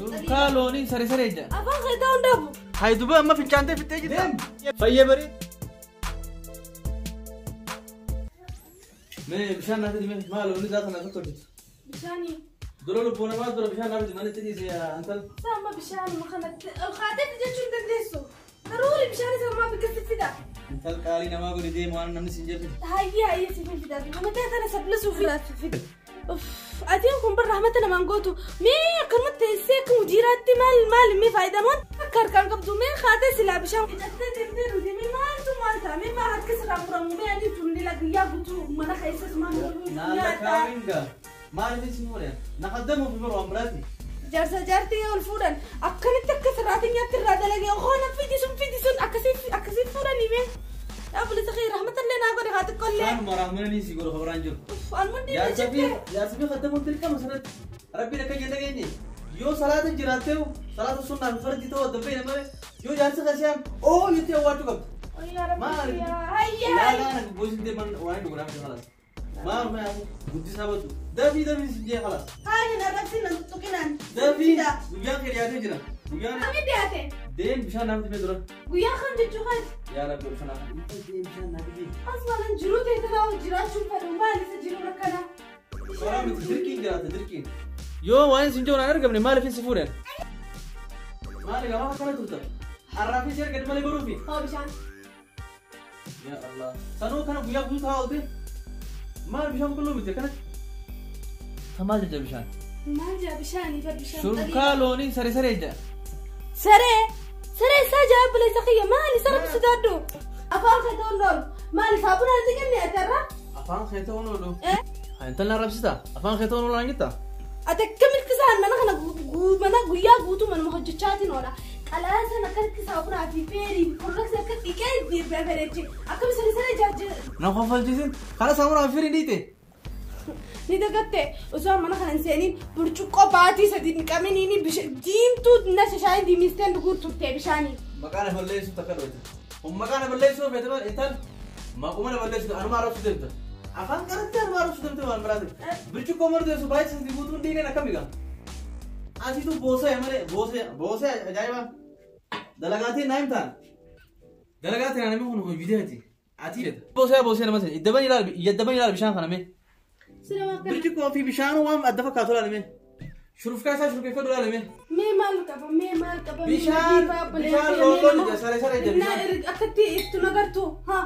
Shurufkaa loonii saree saree jaa. Afaan kee ta'uu hin dhabu. Hayi duba amma fincaantee fixxee jirta. Fayyee barii. Mee bishaan naaf fidi mee maal loonii zaata naaf tolchitu. Bishaanii. Dura lubbuu namaa dura bishaan naaf fidi manatti dhiise antal. Sama bishaanuma kanatti ol kaateeti jechuu hin dandeessu. Daruuri bishaan isa ammaa bikka si fida. Intal qaalii namaa godhi deemu waan namni siin jedhu. Hayyee hayyee si fida. Mana ta'e kana sablisuuf fida. Uff, atiin kun bar rahmata namaan gootu. Mee akkanumatti teessee akka mujiiraatti maal maal mee faayidaan waan akka harkaan qabdu mee kaatee silaa bishaan qicattee deemtee nuti mee maaltu maal ta'a mee maa harki sirraa muramu mee ani tunni la guyyaa guutuu mana keessas maal Naan lakkaa'in gaa. Maaliif isin fuudhan? Na qaddamuuf yeroo waan biraati. Jaarsa jaartii ol fuudhan akkamitti akka sirraatiin nyaatti irraa dalagee hoona fidi sun fidi sun akkasii akkasii fuudhanii mee. Dhaabbilee sakii rahmatallee naa godhe haa xiqqollee. Kanuma rahmananii si godhu kabiraan jiru. Uff, almundi Jaarsa fi jaarsa fi qaddamuun dirqama sanatti. Rabbiin akka jenne geenye. Yoo salaata jiraattee salaata sunnaa fi fardi ta'uu adda bahe malee yoo jaarsa kasiyaan oo jettee awwaachuu qabdu. Maali? Hayyee. Laagaa na gosin deeman waan hin dhuguudhaaf jira. Maal ma yaamu guddisaa baddu. Dafii dafii si jee khalas. Haaya na rabsi na tuttuqinaan. Dafii guyyaan kee dhiyaatee jira. Guyyaan Kami dhiyaate? deem bishaan naaf dhibee dura. Guyyaa kam jechuu kan? Yaa Rabbi ulfa naaf dhibee deem bishaan naaf dhibee. Asumaan jiruu ta'e tanaa jiraachuun fedhu maal isa jiruun akkanaa? Karaa miti dirqiin jiraata dirqiin. Yoo waan isin jiru naan argamne maaliif si fuudhan? Maali gaafa akkana turta? Arraafii si argate malee baruufi. Hoo bishaan. Yaa Allah. Sanuu kana guyyaa guutuu taa'aa oolte. Maal bishaan qulqulluu miti akkanatti? Maal jajja bishaan? Maal jaa bishaanii bar bishaan. Shurufkaa loonii saree saree jaa. Saree! Saree isaa jaa obboleessa kiyya maali sara sodaadhu? Afaan kee ta'uun oolu. Maali saabunaan si kenne ati irraa? Afaan kee ta'uun oolu. Eh? Intalli arrabsita. Afaan kee ta'uun oolu naan jettaa? Ati akkamitti isaan mana kana mana guyyaa guutuu manuma hojjechaatiin oola. Qalaa sana akkamitti saabunaa fi feerii fi korroksi akka dhiqee deebi'aa bareeche. Akkami saree saree jaajje. Na kofalchiisin. Kana saamunaa fi firii dhiite. Ni dagatte osoo mana kana hin seeniin burcuqqoo baatii sadi hin qabiniin diimtuu na shashaayin diimisteen dhuguu turte bishaanii. Maqaa na balleessuuf takka dhoyte. Kun maqaa na balleessuuf feete maal intal maquma na balleessuuf anuma arrabsu deemta. Afaan qaratti anuma arrabsu deemte waan biraati. Burcuqqoo marteessu baay'ee sadi guutuun dhiineen akkami gaa? Asitu boosee malee boosee boosee ajaa'iba. Dalagaatiin naa himtaan. Dalagaatiin namni kun hojii deeti. Ati boosee boosee nama seeni. Iddaban ilaali yaddaban ilaali bishaan kana mee. Sinema akkana. Burcuqqoo fi bishaan waan adda fakkaatu ilaali mee. Shurufkaa isaa shurufkeeffadhu ilaali mee. Mee maal qaba mee maal qaba mee Bishaan nadiifaa obboleessa bishaan kiyya, mee looloo nama- jira saree saree jira Na bishaan. akkatti ittu nagartu haa.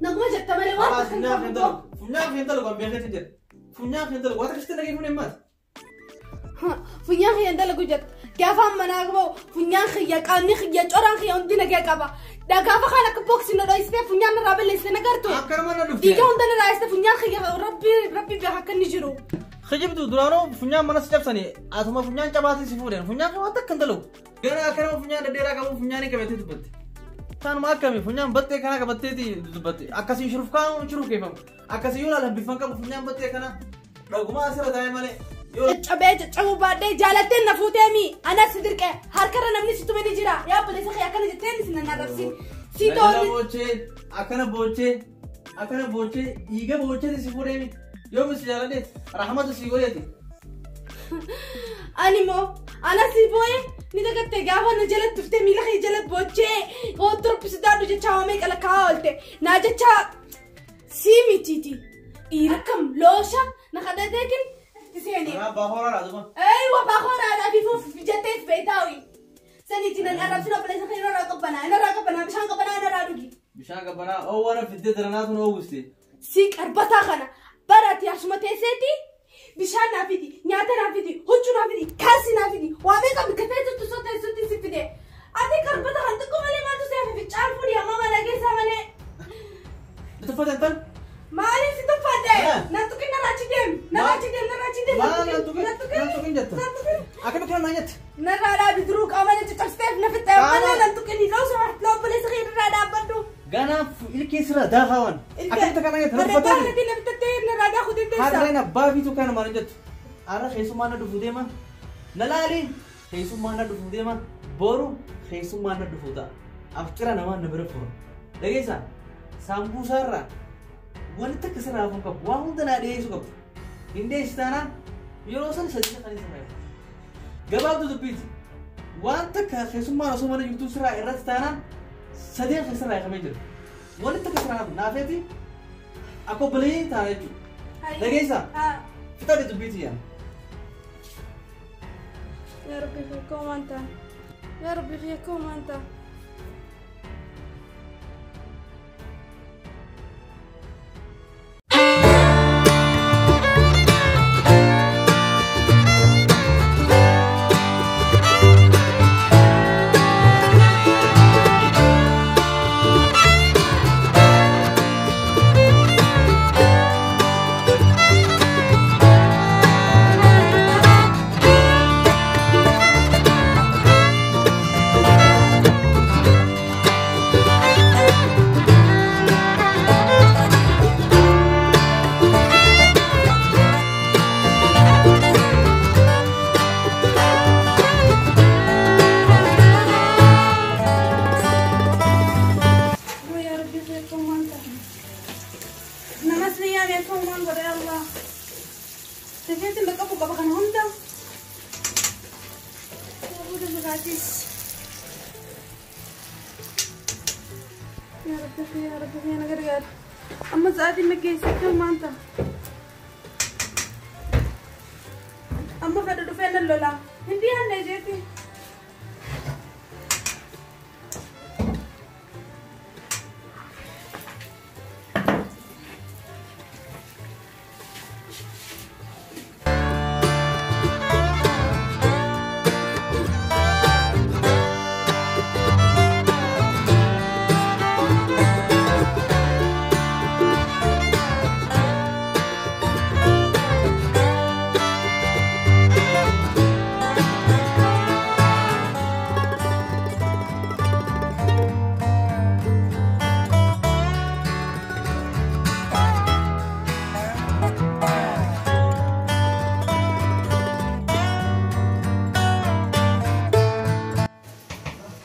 Naguma jetta malee waan Khalas takka hin funyaan qabu. hin dalagu. Funyaan hin dalagu an beekee jira. Funyaan hin dalagu. Waan akkasitti dhagee funyaan maal? Funyaan kiyya hin dalagu jetta. Gaafa manaa qabu funyaan kiyya qaamni kiyya coraan kiyya hundi nagee qaba. Gaafa kaan akka booksi na dho'iste funyaan narraa balleessite nagartu. Akkanuma na dhufte. Dhiiga hunda narraa dhiste funyaan kiyya rabbi rabbi beeka akka inni jiru. Kijibtu duraanuu funyaan mana si cabsanii atuma funyaan cabaatii si fuudhan funyaan waan takka hin dalagu. Gara akkanuma funyaan dhedheeraa qabu funyaan qabatee dubbatte. Kanuma akkami funyaan baxxee kana qabatteeti dubbatte. Akkasiin shurufkaan shurufkeeffamu. Akkasii yoo ilaalan bifan qabu funyaan baxxee kana dhuguma asirra taa'e malee. Yoo Caccabee caccabuu baadhee jaalatteen na fuutee mi anas si dirqee harkarra namni si tume ni jira. Yaa obboleessa kiyya akkana jetteen si nan arrabsin. Si Akkana tooni. boochee akkana boochee akkana boochee dhiiga boocheeti si fuudheemi. Yoo misi jaaladheeti rahmata si godheeti. Ani moo anas si boo'e ni dagatte gaafa na jala tuftee miila kiyya jala boochee hootu rabbi sodaadhu jecha waamee qalakkaa oolte. Naa jecha si mitiiti. Dhiira kam loosha na kadhateekin itti seeni. Karaa baahoraadha dhuma. Aywa baahoraadhaa fi fuuf jettees beektaawi. Saniiti nan arrabsin obboleessa kiyya irraa qabbanaa irraa qabbanaa bishaan qabbanaa irraa dhugi. Bishaan qabbanaa oo waan fiddee daranaatu nu oowwiste. Si qarbataa kana barati asuma teesseeti bishaan naa fidi nyaata naa fidi huccuu naa fidi kaalsii naa fidi waa meeqa bikka teessuttu soo teessutti si fide. Ati qarbata kan xiqqoo malee maaltu si hafe ficcaan fuudhi amma mana keessa malee. Tuffatan tan. Maaliif si tuffadde? Eh. Nan tuqin narraa achi deemi narraa achi deemi narraa achi deemi. Maal nan tuqin nan tuqin nan tuqin jetta. nan tuqin. Akkami kana naa jette. Narraa dhaabi duruu qaama na caccabsiteef na fixxee Qaama- mana nan tuqin loo obboleessa kee irraa dhaabbadhu. Ganaa ilkee sirraa daakaa waan. Akkamitti kana jette na Harree tuffattee. baala na fixxee narraa daakuu dandeessa. Harreen abbaa fiitu kana maal jettu. Har'a keessummaa na dhufu deema. Na laali keessummaa na dhufu deema. Boru keessummaa na dhufu ta'a. Afcira namaa na bira furu. Dhageessaa saambuusaarraa wanti takka sirraa hafuu qabu. Waa hunda naa dhiyeessuu qabdu. Hin dhiyeessi taanaan yeroo san sadii kan isa fayyadu. Gabaabduu dubbiiti. Waan takka keessummaan osoo mana jirtuu sirraa irratti taanaan sadeen keessarraa eegamee jira. Wanti takka sirraa hafu naafeeti akka obboleeyyiin taana jechuudha. Dhageessaa? Fixadhe dubbiiti yaa. يا ربي فيكم أنت يا ربي فيكم أنت يا ربي فيكم أنت نمسني يا بيكم أنت يا الله تفيت بك أبو بابا كان هوندا يا أبو دمغاتيش يا ربي يا ربي أنا قرقر أما زادي مجيسي كم أنت أما فدو فين اللولا هندي أنا جيتي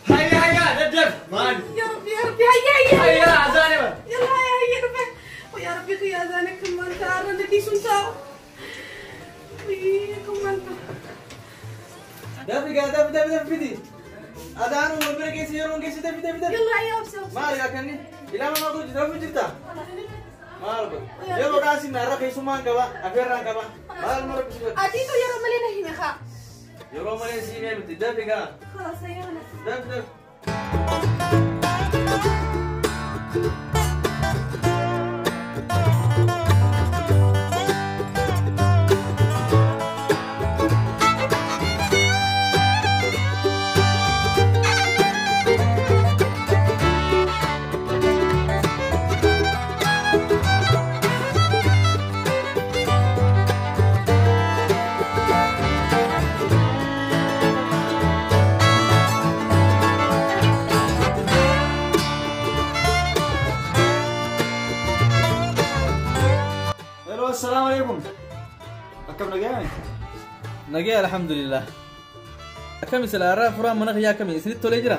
هيا هيا ندف مان يا ربي يا ربي هيا هيا هيا اذاني يلا هيا هيا ربي ويا ربي يا اذانك كم انت عرض لي سمساو كم انت Dafi gaa dafi dafi dafi fidi. Adaanuu wal bira geessi yeroon geessi dafi dafi dafi. يلا هيا ابشر Maal yaa kanni ilama maa godhu dafi jirta. Maal godhu yeroo dhaasi narra keessummaan qaba afeerraan qaba maal mara bisu اتيتو يا رب ملينا هنا خا yeroo malee siinee miti dafi gaa خلاص هيا انا dafi dafi. الو السلام عليكم akkam nagaame Nagee alhamdulillah. Akkami sila irraa furaan mana kiyyaa akkami isinitti tolee jira?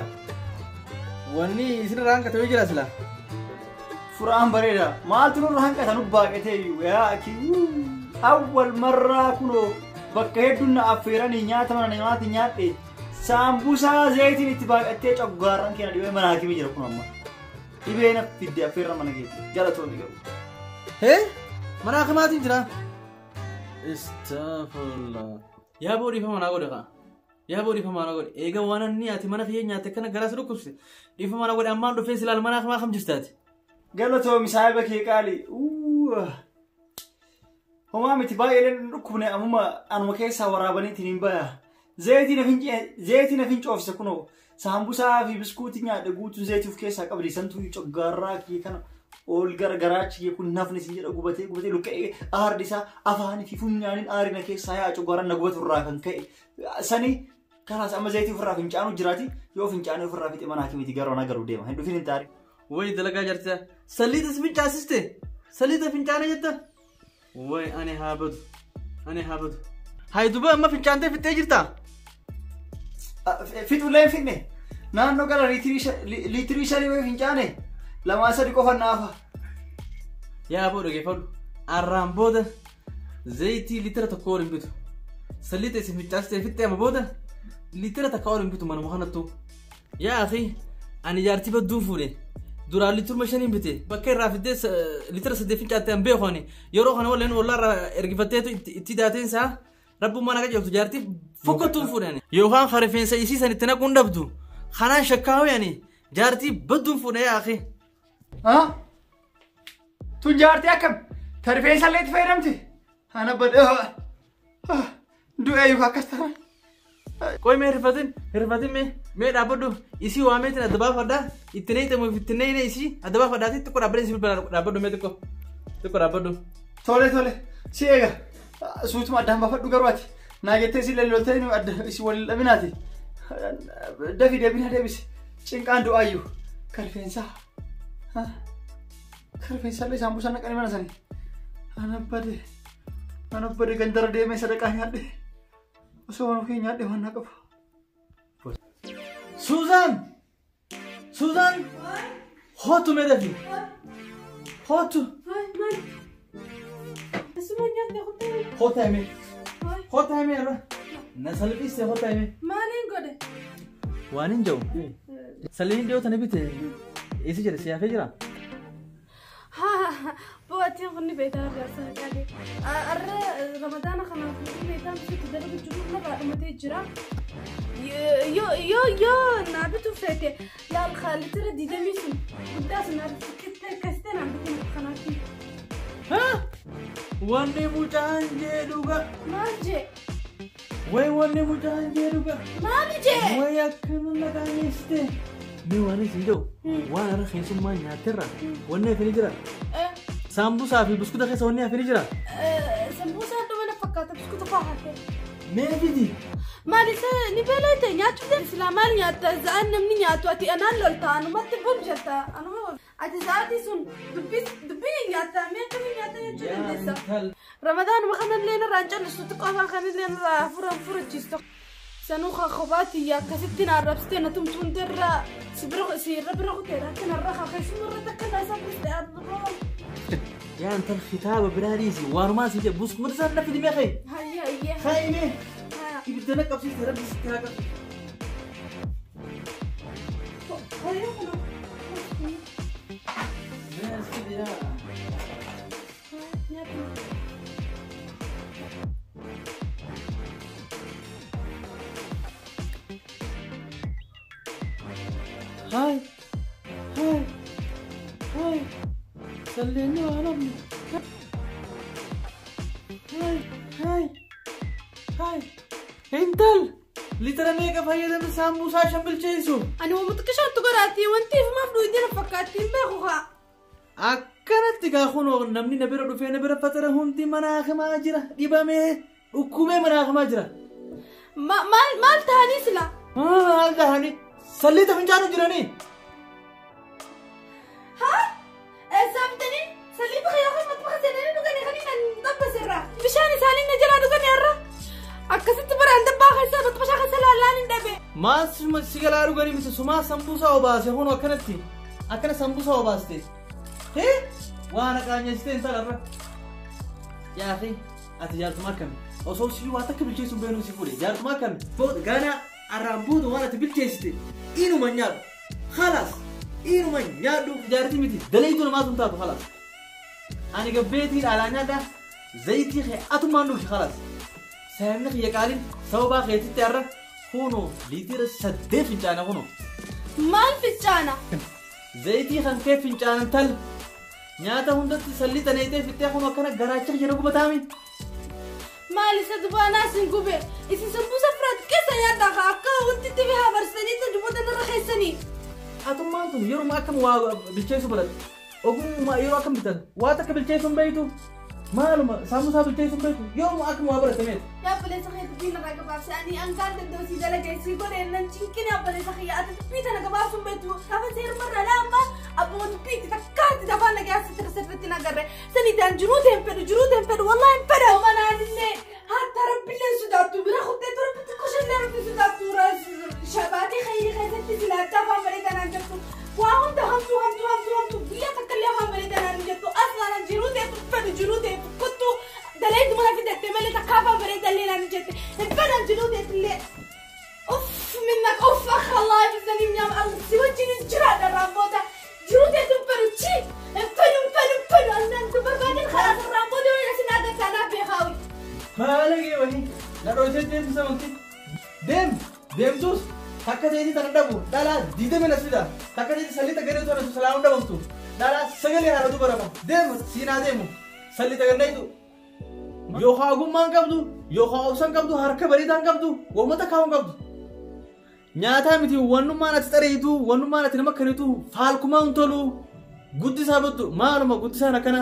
Wanni isinirraa hanqatee jira sila? furaan bareeda maaltu nurra hanqata nu baaqatee iyyuu yaa akii awwal marraa kunoo bakka hedduun na affeeranii nyaata mana namaatti nyaadhe saambusaa zayitiin itti baaqattee coggaarran keenya dhibee mana hakimii jira kun amma dhibee na fidde affeerra mana keetti galatoomii qabu. Hee? Mana hakimaatiin jira? Astaghfirullah. Yaa boo dhiifama naa godhe kaa. Yaa boo dhiifama naa godhe. Eega waan inni ati mana kiyya nyaatte kana garaa si dhukkubse. Dhiifama naa godhe ammaan dhufee silaal mana hakimaa kam jirtaati? Galatoomi saahiba kee qaali. Homaa miti baay'ee dhukkubne ammuma anuma keessaa waraabaniitiin hin baya. Zayitiin na fincoofse kunoo saambusaa fi biskuutii nyaadhe guutuun zayitii of keessaa qabdi santuu coggaarraa kee kana ol gargaraachi kee kun nafni sin jedha gubatee gubatee luqqa'ee aardi isaa afaanii fi funyaaniin aarina keessaa yaa coggaarraan na gubatu irraa kan ka'e sani kanaas amma zayitii ofirraa fincaanuu jiraati yoo fincaanii ofirraa fixe mana hakimiiti gara onaa garuu deema hin dhufin hin taari. Way dalagaa jirta. Saliixas fincaasiste. Saliixa fincaana jetta. Way ani haa badu. Ani haa badu. Hayi duba amma fincaantee fixxee jirta. Fixullee hin fixne naannoo gara liitirii shanii wayi fincaane lamaa sadi qofa naafa. Yaa boo dhageeffadhu. Arraan booda zayitii liitira tokko waliin bitu. Salliita isin fincaastee fittee amma booda liitira takka ol hin bitu manuma kanattu. Yaa akhi ani jaartii badduun fuudhe. Duraan liitiruma 5 bite bakka irraa fiddee liitira 8 fincaattee an beeku ani yeroo kana walleen ollaarraa ergifatteetu itti daateen isaa rabbummaan akka jirtu jaartii fokkattuun fuudhe ani. Yookaan rifeensa isii san itti naquun dhabdu kanaan shakkaawee ani jaartii badduun fuudhe yaa akhi. Tun jaartii akkam ta rifeensa illee itti fayyadamti? Ana badee du'ee yookaan akkas ta'a. Qoy mee hirrifatin mee dhaabbadhu isii waameetiin adda baafadhaa itti neeyitamuuf itti neeyine isii adda baafadhaati xiqqoo dhaabbadhee isii bilbila dhaabbadhu mee xiqqoo dhaabbadhu. Tole tole si eega suutuma addaan baafadhu garuu ati naa jettee si lalloltee nu adda isii waliin dhabinaati. Dafii deebina deebisi cinqaan du'aayyuu ka rifeensaa ka rifeensaallee isaan buusan naqanii mana sanii. Ana badee gandara deemee sadaqaa nyaadhe. Osoo waan ofii nyaadhe waan naa qaba. Suuzaan! Suuzaan! Hootu mee dafii! Hootu! Hoota himee! Hoota himee irra! Na salphiste hoota himee! Maaliin godhe? Waan hin jiru. Salliin dhiyoo tana bite eessa jira si hafee jira? Bo'aatiin kun ni beekaa irraa qalee. Arra Ramadaana kanaaf ni beekaa bisuutti dalagu jiru narraa dhumatee jira. Yoo yoo yoo naa bituu feete laal litira 20 sun guddaa sun naa bitu akkasitee naa bitu kanaaf. Wanni mucaan jee dhuga. Maal jee? Way wanni mucaan jee dhuga. Maal jee? Way akkana naqaaneessite. Mee waan isin jedhu waan irra keessummaa nyaatterra wanni hafee jira. Saambusaa fi buskuta keessa wanni hafee jira. Sambuusaan dhuma na fakkaata buskuta fa'aa hafe. Mee fidi. Maal isa ni beelete nyaachuu deemu silaa maal nyaatta za'aan namni nyaatu ati anaan lolta anumatti bul jetta anuma ati za'aati sun dubbii nyaatta mee akkamii nyaatta jechuu dandeessa. Ramadaanuma kanallee narraa hin callistu xiqqoo afaan kanallee narraa furachiistu. Sanuu kophaati akkasitti na arrabsitee na tumtuun irraa si bira kuteera akka narraa keessuma irratti akka na isaan biste arraboo. Yaa intal kitaaba biraa dhiisi waanumaa si jedhu buskuma isaan na fidi mee ka'e. Hayya hayya. Ka'e mee ibidda na qabsiiste rabbi sitti haa qabsiisu. Hayya kuna. Mee as fidi yaa. Nyaata. Hai, hai, hai, salleenya waan hafne. Hai, hai, hai. Intal, litira meeqa fayyadamte saambusaa 5 bilcheessu? Ani uummata qishaattu godhaati wanti ifumaaf dhuydee na fakkaatti hin beeku haa. Akkanatti gaa kunoo namni na bira dhufee na bira fatara hundi manaa himaa jira dhibamee dhukkubee manaa himaa jira. Maal ta'anii sila? Maal ta'anii? Salliita fincaanu jiranii? Haa? Eessaaf bitanii? Salliita kan maxxansa seenanii dhuganii kan inni dabbasirra. Bishaan isaanii na jalaa dhuganii irra. Akkasitti baraan dabbaa keessa maxxansa keessa laallaan hin dhabe. Maal si galaa dhuganii miti sumaa sambuusaa obaase hono akkanatti. Akkana sambuusaa obaaste. Hee? Waan aqaanyessitee intala irra. Yaa akhi ati jaartuma akkami? Osoo si waa takka bilcheessuun beenuu si fuudhe jaartuma akkami? Gaanaa arraan booda waan ati bilcheessite inuma nyaadhu. Khalaas inuma nyaadhu jaartii miti dalayituu namaatu hin taatu khalaas. Ani gabbeetiin alaa nyaadha zayitii kee atumaan dhufi khalaas. Saayimni kiyya qaaliin sababaa keetitti har'a kunoo liitira 8 fincaana kunoo. Maal fincaana? Zayitii kan kee fincaanan tal nyaata hundatti sallixa neetee fixxee kunoo akkana garaacha kiyya na gubataami. Maal isa dubaanaa sin gube isin sambuusa firaat keessa nyaadhaa akka wanti itti bihaa barsanii dubbata narra keessanii. Atummaan tun yeroo akkam waa bilcheessu baratte ogummaa yeroo akkam bitan waa takka bilcheessuun beeytu maaluma saambusaa bilcheessuun beeytu yeroo akkam waa baratte meeti. Yaa obboleessa kee dubbii narraa gabaabse ani angaan danda'u si dalagee si godhee nan cinqine obboleessa kiyya ati dubbii tana gabaabsuun beektu gaafa seerumarraa laamba abbuma dubbii itti takkaatti dafaan nagaa asitti sirriitti nagarre sanii ta'an jiruu ta'e hin fedhu jiruu ta'e hin fedhu wallaahi hin fedhu manaanillee hatta rabbillee sodaattu bira kuttee tura xiqqoo shallee rabbi sodaattu shabaatee khayrii keessatti silaachaa afaan bareedaa jettu waa hunda hamtuu hamtuu hamtuu hamtuu guyyaa takka illee afaan bareedaa jettu aslaan jiruu ta'e fedhu jiruu ta'e kuttuu dalee mana fidatte malee takka afaan bareedaa illee naan jette Jiruu teetillee. Uff minnak uff akh Allah ibzanii nyaam Allah si wajjin hin jiraadha raamboota. Jiruu teetu fedhu chi hin fedhu hin fedhu hin fedhu annan tu barbaadin khalaas raamboota yoo isin agartaa naaf beekaawi. Maala gee wani na dhoytee deemtu samanti. Deem deemtus takka teetii tana dhabu dhalaa diidame nas fida takka teetii sallixa gadee tana salaamu dhabamtu dhalaa sagalee haaratu barama deemu siinaa deemu sallixa gannaytu. Yookaan ogummaan qabdu yookaan obsan qabdu harka bareedaan qabdu uummata kaa'uun qabdu. Nyaataa miti wannummaan ati xareetu wannummaan ati nama kanitu faalkumaa hin tolu guddisaa battu maaluma guddisaan akkana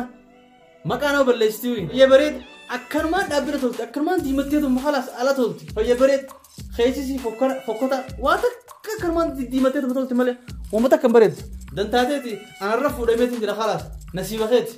maqaa nama balleessitii. Fayya bareed akkanumaan dhaabbina tolti akkanumaan diimatteetu halaas ala tolti fayya bareed keessisii fokkota waan takka akkanumaan diimatteetu tolti malee uummata akkam bareedu. Dantaateeti anarra fuudhameetiin jira halaas nasiiba keeti.